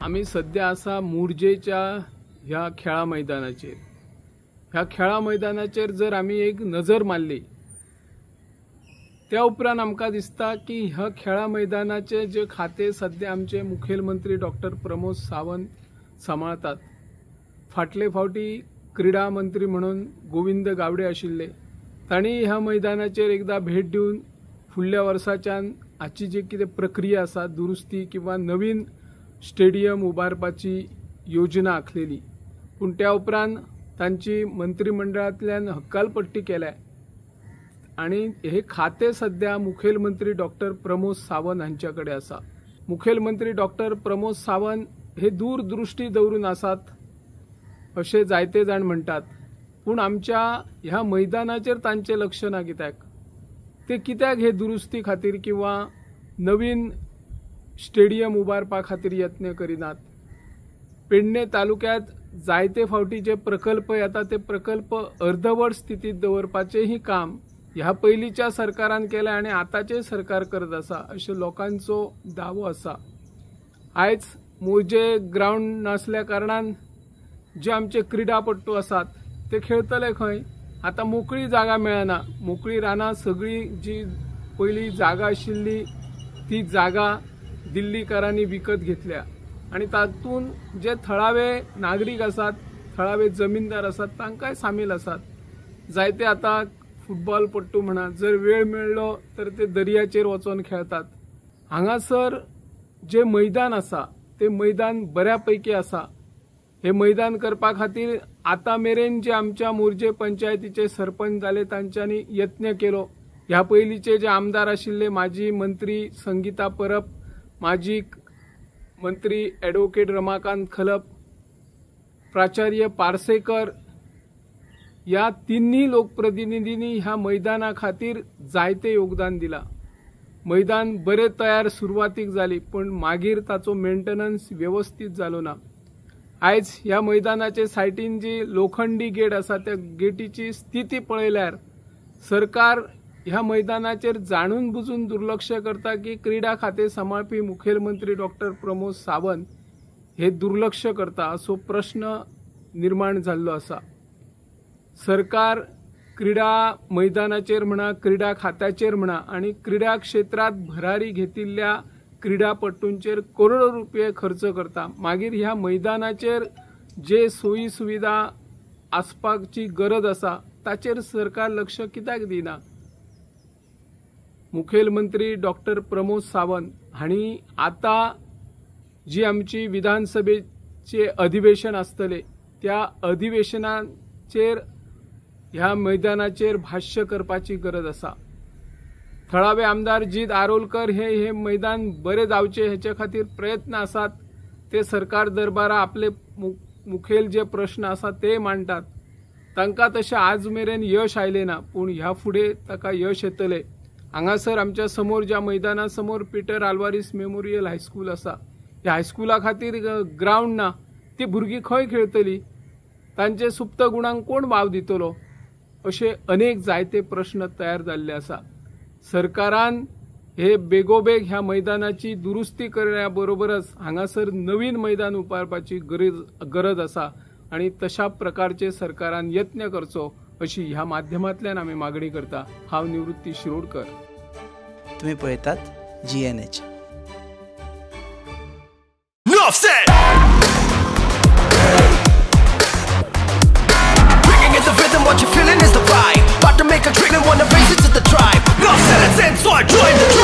आमी सद्या आसा मोरजेच्या ह्या खेळा मैदानाचेर. ह्या खेळा मैदानाचेर जर आमी एक नजर मारली त्या उपरांत आमकां दिसता की ह्या खेळा मैदानाचे जे खाते सद्या आमचे मुखेलमंत्री डॉक्टर प्रमोद सावंत सांबाळतात. फाटले फावटी क्रीडा मंत्री म्हणून गोविंद गावडे आशिल्ले, तांणी ह्या मैदानाचेर एकदा भेट दिवन फुडल्या वर्साच्यान हाची जी कितें प्रक्रिया आसा दुरुस्ती किंवा नवीन स्टेडियम उबारपाची योजना आखलेली, पूण त्या उपरांत तांची मंत्रिमंडळांतल्यान हक्कालपट्टी केल्या आनी हे खाते सद्या मुखेलमंत्री डॉक्टर प्रमोद सावंत हांच्या कडेन आसा. मुखेलमंत्री डॉक्टर प्रमोद सावंत हे दूरदृष्टी दवरून आसात अशें जायते जाण म्हणटात, पूण आमच्या ह्या मैदानाचेर तांचें लक्ष ना. कित्याक ते कित्याक हे दुरुस्ती खातीर किंवा नवीन स्टेडियम उबारपा खातीर यत्न करिनात? पेडणे तालुक्यांत जायते फावटी जे प्रकल्प येता ते प्रकल्प अर्धवट स्थितींत दवरपाचेंय काम ह्या पयलींच्या सरकारान केलें आनी आतांचें सरकार करत आसा अशें लोकांचो दावो आसा. आयज मोरजे ग्रावंड नासल्या कारणान जे आमचे क्रीडापट्टू आसात ते खेळतले खंय? आतां मोकळी जागा मेळना. मोकळी रानां सगळी जी पयलीं जागा आशिल्ली ती जागा दिल्लीकारांनी विकत घेतल्या आनी तातूंत जे थळावे नागरीक आसात, थळावे जमीनदार आसात तांकांय सामील आसात. जायते आतां फुटबॉलपट्टू म्हणा जर वेळ मेळ्ळो तर ते दर्याचेर वचोन खेळतात. हांगासर जे मैदान आसा ते मैदान बऱ्या पैकी आसा. हे मैदान करपा खातीर आतां मेरेन जे आमच्या मोरजे पंचायतीचे सरपंच जाले तांच्यांनी यत्न केलो. ह्या पयलींचे जे आमदार आशिल्ले माजी मंत्री संगीता परब, माजी मंत्री एडवोकेट रमाकांत खलप, प्राचार्य पार्सेकर ह्या तिन्ही लोकप्रतिनिधींनी ह्या मैदाना खातीर जायते योगदान दिलां. मैदान बरें तयार सुरवातीक जाली पूण मागीर ताचो मेंटेनन्स वेवस्थीत जालो ना. आयज ह्या मैदानाचे सायटीन जी लोखंडी गेट आसा त्या गेटीची स्थिती पळयल्यार सरकार ह्या मैदानाचेर जाणून बुजून दुर्लक्ष करता की क्रीडा खातें सांबाळपी मुखेलमंत्री डॉक्टर प्रमोद सावंत हे दुर्लक्ष करता असो प्रश्न निर्माण जाल्लो आसा. सरकार क्रीडा मैदानाचेर म्हणा, क्रीडा खात्याचेर म्हणा आनी क्रीडा क्षेत्रांत भरारी घेतिल्ल्या क्रीडापट्टूंचेर करोडो रुपये खर्च करता, मागीर ह्या मैदानाचेर जे सोयी सुविधा आसपाची गरज आसा ताचेर सरकार लक्ष कित्याक दिना? मुखेलमंत्री डॉक्टर प्रमोद सावंत हांणी आतां जी आमची विधानसभेचे अधिवेशन आसतलें त्या अधिवेशनाचेर ह्या मैदानाचेर भाश्य करपाची गरज आसा. थळावे आमदार जीत आरोलकर हे हे मैदान बरें जावचें हेचे खातीर प्रयत्न आसात. ते सरकार दरबारा आपले मुखेल जे प्रश्न आसा ते मांडटात. तांकां तशें आज मेरेन यश आयलें ना, पूण ह्या फुडें ताका यश येतलें. हांगासर आमच्या समोर ज्या मैदाना समोर पीटर आल्वारीस मेमोरियल हायस्कूल आसा, ह्या हायस्कुला खातीर ग्रावंड ना, ती भुरगीं खंय खेळटलीं? तांचे सुप्त गुणांक कोण वाव दितलो? अशे अनेक जायते प्रश्न तयार जाल्ले आसा. सरकारान हे बेगोबेग ह्या मैदानाची दुरुस्ती करण्या बरोबरच हांगासर नवीन मैदान उबारपाची गरज आसा आनी तशा प्रकारचे सरकारान यत्न करचो अशी ह्या माध्यमांतल्यान आमी मागणी करता. हांव निवृत्ती शिरोडकर. तुम्ही पळयतात GNH. What you're feeling is the vibe. About to make a dream and wanna raise it to the tribe. Love said it's inside, join the tribe.